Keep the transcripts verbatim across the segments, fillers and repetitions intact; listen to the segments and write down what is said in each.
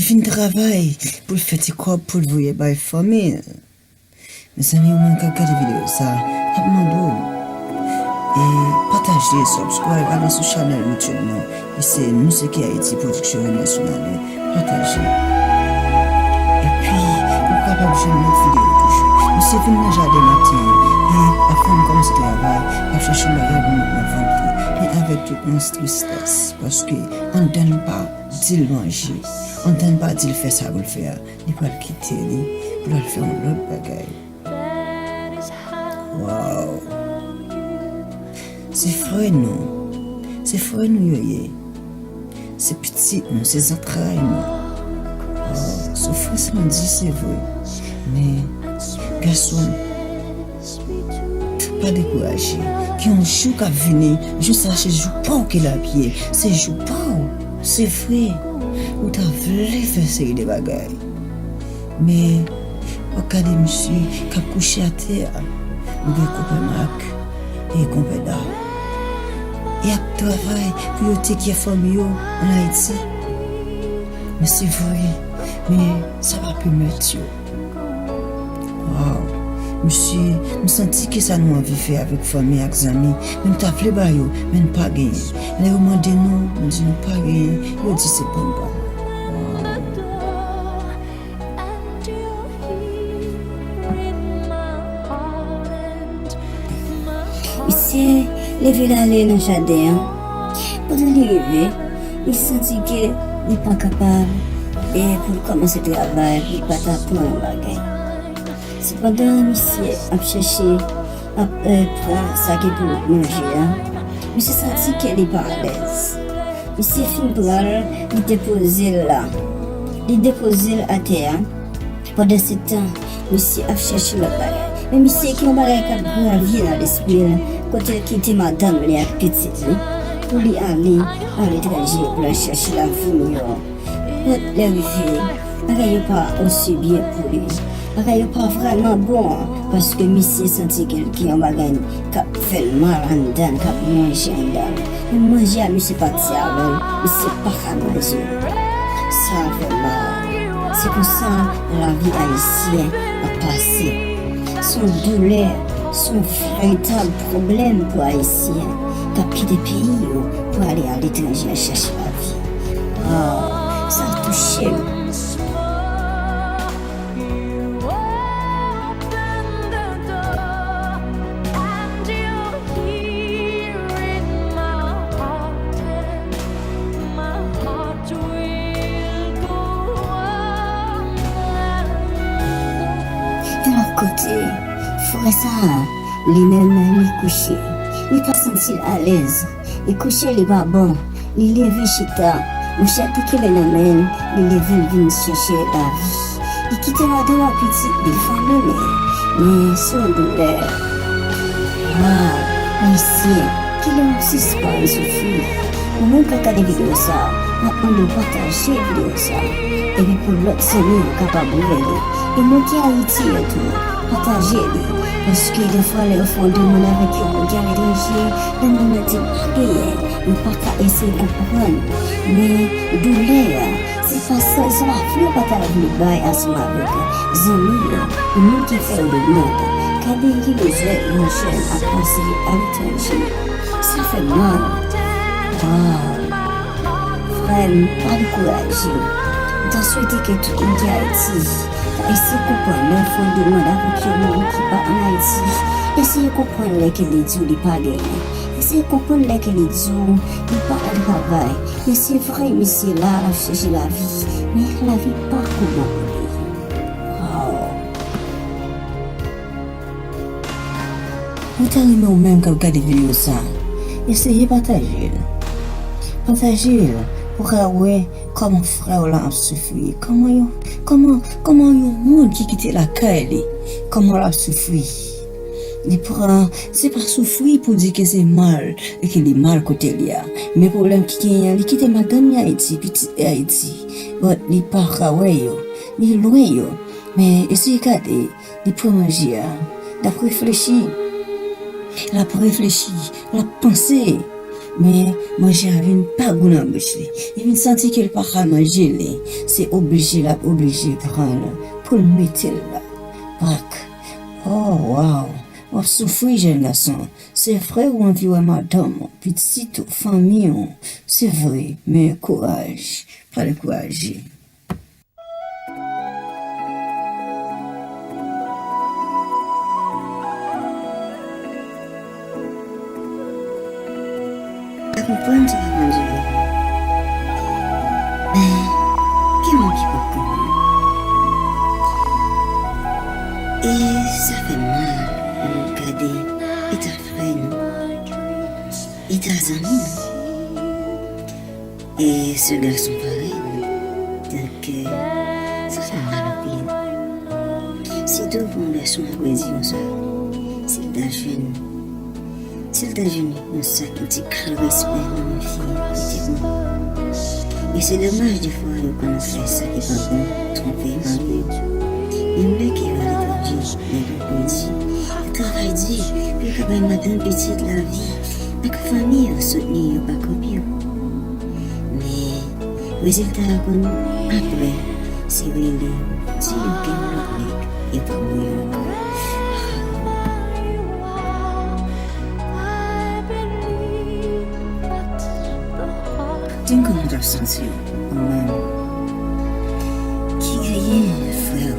fin travay pou l fè ti kòb pou l voye bay fanmi l. Mezanmi, ou menm k ap gade videyo sa, m ap mande w, e, pataje, subscribe, ale sou chanèl YouTube nou. E se Nou Se Ki Ayiti Pwodiksyon Entènasyonal, pataje. Epi, ou kapab jwenn lòt videyo toujou. Misye vin nan jaden maten an, e, avan l kòmanse travay, l ap chèche yon bagay pou l met nan vant li. E avèk tout yon tristès, paske anndan l pa di l manje, anndan l pa di l fè sa pou l fè a, li pral kite li pou l al fè yon lòt bagay. Waw! Se frè nou. Se frè nou yo ye. Se pitit nou, se zantray nou. Waw, soufrans lan di, se vre. Men, gason, pa dekouraje. Gen yon jou k ap vini, jou sa se jou pa w ke l ap ye. Se jou pa w. Se vre. Ou ta vle fè seri de bagay. Men, w ap gade misye k ap kouche atè a. Ou gen konpè Mak e konpè Da. Y ap travay pou yo tekye fanmi yo ann Ayiti. Men se vre, men sa pa pèmèt yo. Waw, mesye, m santi ke sa nou anvi fè avèk fanmi ak zanmi, men m ta vle ba yo, men n pa genyen. Lè yo mande nou, nou di nou pa genyen, yo di se bon pa. Misye leve l ale nan jaden an. Pandan li rive, li santi ke li pa kapab e pou l kòmanse travay, li pa ta pran yon bagay. Sepandan, misye ap chèche, ap, e, pran sa ki pou manje a. Misye santi ke li pa alèz. Misye fin pran l, li depoze l la. Li depoze l atè a. Pandansetan, misye ap chèche lòt bagay. Men misye gen yon bagay k ap gravye nan lespri l, kote l kite madanm li ak pitit li pou li ale aletranje pou l al chèche lavi miyò. Lè l rive, bagay yo pa osi byen pou li. Bagay yo pa vrèman bon, paske misye santi ke l gen yon bagay k ap fè l mal anndan, k ap ranje anndan l. Menm manje a misye pati avè l, misye pa ka manje. Sa fè mal. Se konsa lavi ayisyen ap pase. Se yon doulè, se yon veritab pwoblèm pou ayisyen k ap kite peyi yo pou ale aletranje al chèche lavi. Ah, sa touche m. Yon lòt kote, frè sa a, li menm, li kouche. Li pa santi l alèz. Li kouche, li pa bon. Li leve chita. Mouchè te kenbe nan men l, li leve l vin chèche lavi. Li kite madanm ak pitit li, fanmi li. Men se yon doulè. Waw, mesye, kilè w ap sispann soufri? Ou menm k ap gade videyo sa a, m ap mande w pataje videyo sa a. Epi pou lòt zanmi w kapab wè li. E moun ki Ayiti yo tou, pataje li. Paske defwa lè yo fè yon demann avèk yon moun ki aletranje, lè moun nan di l pa genyen, yo pa ka eseye konprann. Men doulè a, se pa sèl sa lavi yo pa ta vle bay ansanm avèk zanmi yo, moun ki fè yo demann. Gade ki bezwen yon jèn ap pase aletranje. Sa fè mal. Ah. Frè m, pa dekouraje. M ta swete ke tout moun ki Ayiti ta eseye konprann lè yo fè yon demann avèk yon moun ki pa ann Ayiti. Eseye konprann lè ke li di w li pa genyen. Eseye konprann lè ke li di w li pa al travay. Men se vre, misye la, l ap chèche lavi. Men lavi pa kòman pou li. Oh. Mwen ta renmen ou menm k ap gade videyo sa a, eseye pataje l. Pataje l pou w ka wè kòman frè w lan ap soufri. Kòman yon, kòman, kòman yon moun ki kite lakay li, kòman l ap soufri. Li pran, se pa soufri pou di ke se mal, e ke li mal kote li a. Men pwoblèm ki genyen an, li kite madanm li Ayiti, pitit li Ayiti. But li pa ka wè yo, li lwen yo. Men eseye gade, li pran manje a, l ap reflechi. L ap reflechi, l ap panse. Men manje a vin pa gou nan bouch li. Li vin santi ke l pa ka manje li. Se oblije l ap oblije pran l pou l mete l la. Pak. Oh, waw. W ap soufri, jèn gason. Se vre ou anvi wè madanm ou, pitit ou, fanmi w. Se vre, men kouraj. Pa dekouraje. Mwen konprann sa w ap andire. Men, gen moun ki pap konprann. E sa fè mal lè n ap gade eta frè nou, eta zanmi nou. E se gason parèy nou. Donk, sa fè mal anpil. Sitou pou yon gason, mwen kwè di konsa, si l ta jwenn, si l ta jwenn yon sèl ti kal respè nan men fi, li te bon. E se domaj, defwa, yo konn fè sa ki pa bon, twonpe mari yo. Menm lè ke yo aletranje, nèg yo konn di, yo travay di, pou yo ka bay madanm, pitit, lavi, ak fanmi yo, soutni yo, bakòp yo. Men, rezilta a konn apre, se rele, di yo gen yon lòt nèg, e pa mwen ankò. Di m kòman w t ap santi w, ou menm ki genyen frè w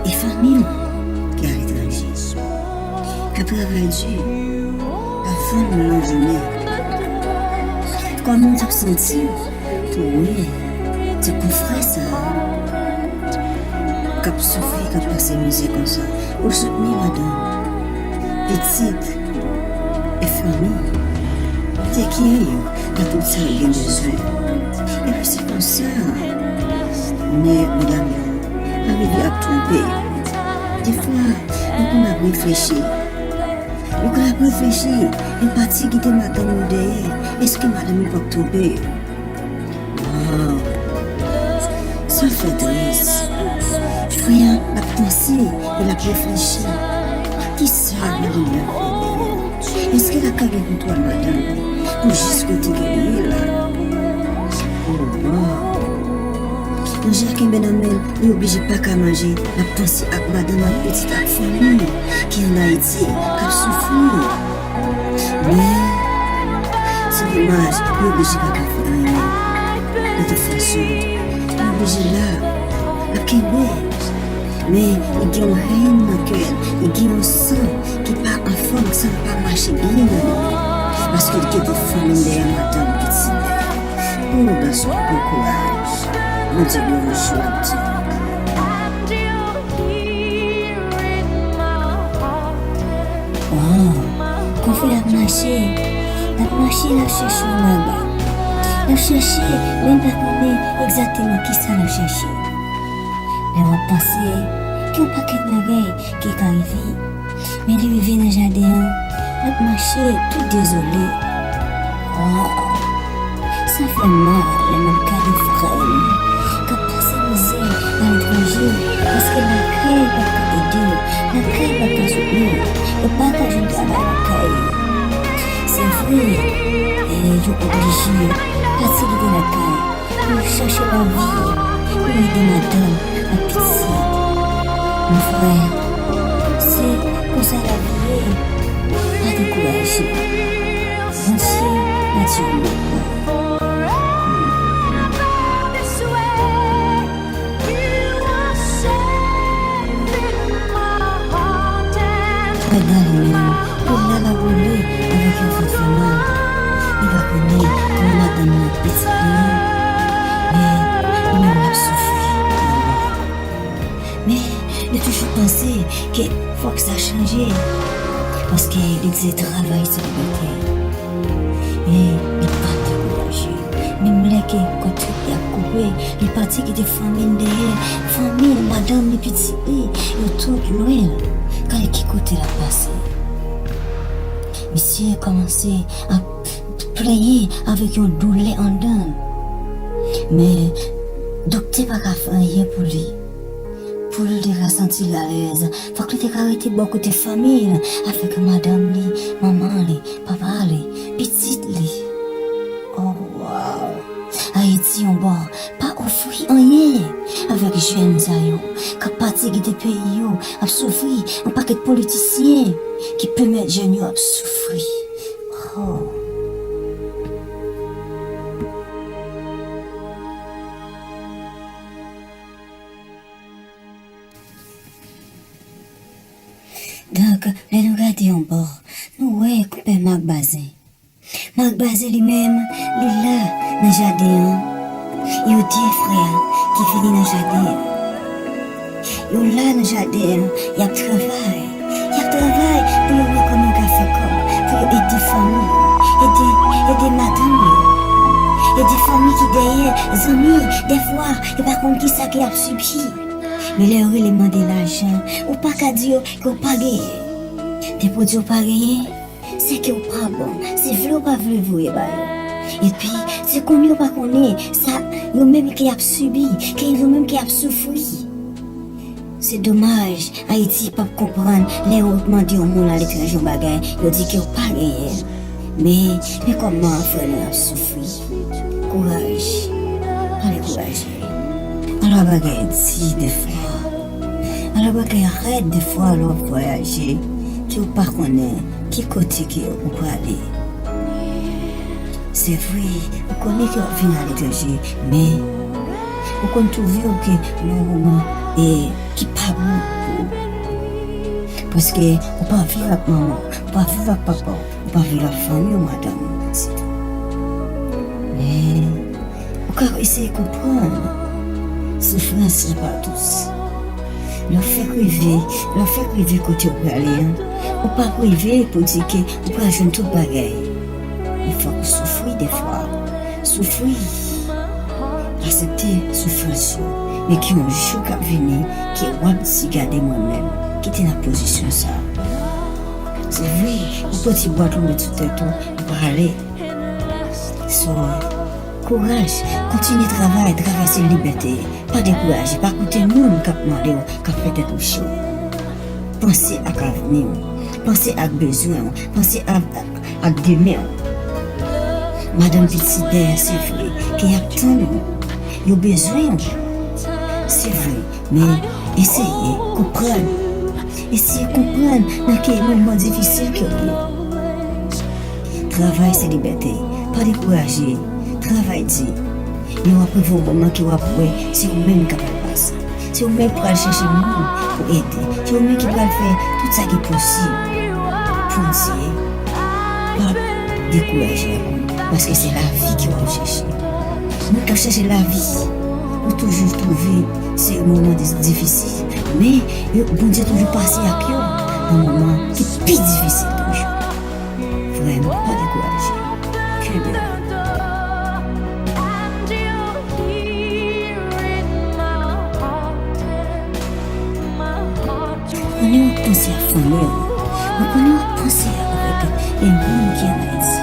e fanmi w ki aletranje, k ap travay di, pa fann nan jounen. Kòman w t ap santi w pou wè ti konfrè sa a k ap soufri, k ap pase mizè konsa? Ou soutni madanm, pitit, e fanmi. Ou teke yo nan tout sa yo gen bezwen. Epi se konsa, men medam yo pa rive ap twonpe yo. Defwa, nou konn ap reflechi. Nou konn ap reflechi, men pati kite madanm yo dèyè, èske madanm yo p ap twonpe yo? Waw! Sa fè tris. Frè an ap panse e l ap reflechi. Kisa madanm nan fè dèyè? Èske l ap kenbe kontwòl madanm li pou jis kote ke li ye la? Oh, waw! Manje a kenbe nan men l, li oblije pa ka manje, l ap panse ak madanm ak pitit ak fanmi ki ann Ayiti, k ap soufri. Men, se domaj, li oblije pa ka fè anyen. De tout fason, li oblije la, l ap kenbe. Men, li gen yon hèn nan kè l, li gen yon san ki pa anfòm, san pa mache byen nan li. Paske li kite fanmi l dèyè, madanm, pitit dèyè. O, gason, pran kouraj. Bondye glorifye w ap di. Oh, konfrè ap mache, l ap mache, l ap chèche yon bagay. L ap chèche, men l pa konnen egzakteman kisa l ap chèche. Lè w ap panse gen yon pakèt bagay ki ka rive, men li rive nan jaden an, l ap mache tou dezole. Oh, sa fè mal lè m ap gade frè m k ap pase mizè aletranje, paske lakay pa ka ede l, lakay pa ka soutni l, yo pa ka jwenn travay lakay. Se vre, yo oblije pati kite lakay pou yo chache lavi, pou yo ede madanm ak pitit. Mon frè, se konsa lavi ye, pa dekouraje. Bondye pa di w non. Frè Dali menm, kounye a l ap boule avèk yon fanm fanm. Li pa konnen kòman madanm nan pitit li ye. Men, li menm l ap soufri. Men, li toujou panse ke fòk sa chanje. Paske li di travay se libète. E li pa dekouraje. Menm lè ke kòt li ap koupe, li pati kite fanmi l dèyè. Fanmi l, madanm li, pitit li, yo tout lwen l. Gade ki kote l ap pase. Misye kòmanse ap plenyen avèk yon doulè anndan l. Men, doktè pa ka fè anyen pou li. Pou l te ka santi l alèz, fòk li te ka rete bò kote fanmi l, avèk madanm li, manman li, papa li, pitit li. Oh, wow! Ayiti yon bò pa ofri anyen avèk jèn sa yo k ap pati kite peyi yo, ap soufri, yon pakèt politisyen ki pèmèt jèn yo ap soufri. Oh. Donk, lè nou gade yon bò, nou wè konpè Marc Bazin. Marc Bazin li menm, li la nan jaden an. Yo de frè ki vini nan jaden an. Yo la nan jaden an, y ap travay. Y ap travay pou yo wè kòman yo ka fè kòb, pou yo ede fanmi yo, ede, ede madanm yo, ede fanmi ki dèyè, zanmi, dèfwa, yo pa konn kisa ke y ap sibi. Men lè yo rele mande lajan, ou pa ka di yo ke w pa genyen. Depi w di w pa genyen, se ke w pa bon. Se vle w pa vle voye ba yo. Epi, se konnen yo pa konnen sa yo menm ke y ap sibi, ke yo menm ke y ap soufri. Se domaj, Ayiti p ap konprann lè yo mande yon moun aletranje yon bagay, yo di ke w pa genyen. Men, men kòman frè nou ap soufri. Kouraj. Pa dekouraje. Ala bagay di dèfwa. Ala bagay rèd dèfwa lè w ap vwayaje, ke w pa konnen ki kote ke ou prale. Se vre, ou konnen ke w ap vin aletranje, men ou konn twouve w ke nan yon moman, e, ki pa bon pou ou. Paske ou pa viv ak manman w, ou pa viv ak papa w, ou pa viv ak fanmi w, madanm ou, pitit ou. Men, ou ka eseye konprann soufrans la pa dous. Lè w fèk rive, lè w fèk rive kote w prale an, ou p ap rive pou di ke ou pral jwenn tout bagay. Men fòk ou soufri dèfwa. Soufri. Aksepte soufrans yo. Men gen yon jou k ap vini ke w ap di, "Gade mwen menm ki te nan pozisyon sa a." Se vre, ou pran ti bwat ou met sou tèt ou, ou prale. So, kouraj, kontinye travay, travay se libète. Pa dekouraje, pa koute moun k ap mande w, k ap fè tèt ou cho. Panse ak avni w, panse ak bezwen w, panse ak, ak demen w. Madanm, pitit dèyè, se vre ke y ap tann ou, yo bezwen w. Se vre, men eseye konprann. Eseye konprann nan ki moman difisil ke w ye. Travay se libète. Pa dekouraje. Travay di. Men w ap rive yon moman ke w ap wè se ou menm k ap pase. Se ou menm ki pral chèche moun pou ede. Se ou menm ki pral fè tout sa ki posib pou w di, pa dekouraje ankò. Paske se lavi ke w ap chèche. Moun k ap chèche lavi, ou toujou twouve se moman di-, difisil. Men, yo, Bondye toujou pase ak yo nan moman ki pi difisil toujou. Vrèman, pa dekouraje. Kenbe la. Konnen w ap panse ak fanmi w. Mwen konnen w ap panse avèk e moun ki ann Ayiti.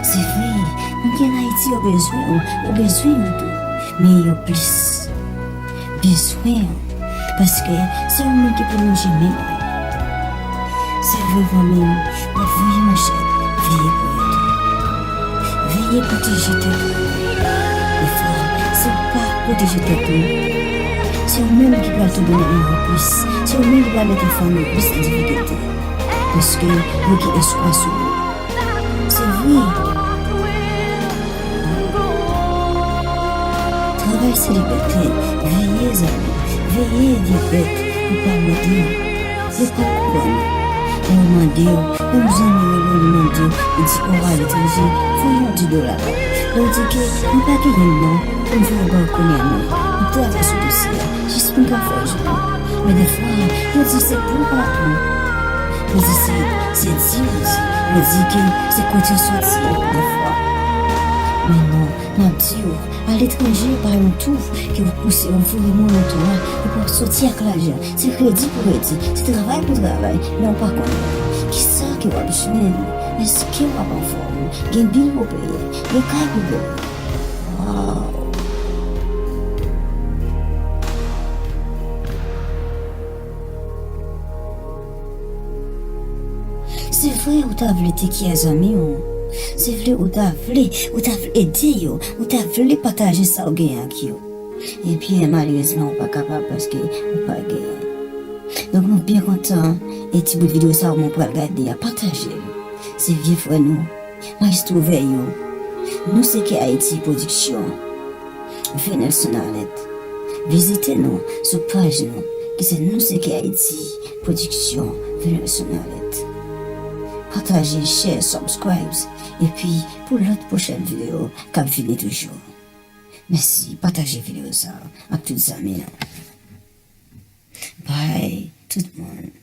Se vre, moun ki ann Ayiti yo bezwen w, yo bezwen w tou. Men yo plis bezwen w. Paske se yon moun ki pou lonje men l. Se vre, fanmi m, men veye manchèt, veye pou yo tou. Veye pwoteje tèt ou. Dèfwa, si w pa pwoteje tèt ou, se ou menm ki pral tonbe nan erè plis. Se ou menm ki pral mete fanmi w plis nan difikilte. Paske yo gen espwa sou ou. Se vre. Travay se libète. Veye zanmi. Veye ede bèt ou pa mande. Yo p ap konprann. Lè yo mande w, menm zanmi w yo mande w, ou di, "O, aletranje, voye yon di dola." Lè w di ke, "Mwen pa genyen l non, pou m voye ba w kounye a non. M ap travay sou dosye a." Jis pou n ka fè w jwenn. Men dèfwa, yo di se bon pa bon. Yo di se, se di, yo di, yo di ke se kote w soti dèfwa. Men non, m ap di w, aletranje pa yon tou ke w pouse, w voye moun otou a, epi w ap soti ak lajan. Se kredi pou kredi, se travay pou travay, men w pa konnen kisa ke w ap jwenn. Èske w ap anfòm? Gen bil pou peye, gen kay pou peye. Waw! Se vre, ou ta vle te kè zanmi w. Se vle ou ta vle, ou ta vle ede yo, ou ta vle pataje sa w gen ak yo. Ebyen, malerezman, ou pa kapab paske ou pa genyen. Donk, nou byen kontan e ti bout videyo sa ou mwen pral gade a, pataje l. Se vye frè nou, Maestro Veyo. Nou se K Ayiti Pwodiksyon. Venelson Arlette. Vizite nou sou paj nou ki se Nou se K Ayiti Pwodiksyon, Venelson Arlette. Pataje, share, subscribes, epi pou lòt pwochèn videyo k ap vini toujou. Mèsi, pataje videyo sa ak tout zanmi nou. Bay tout moun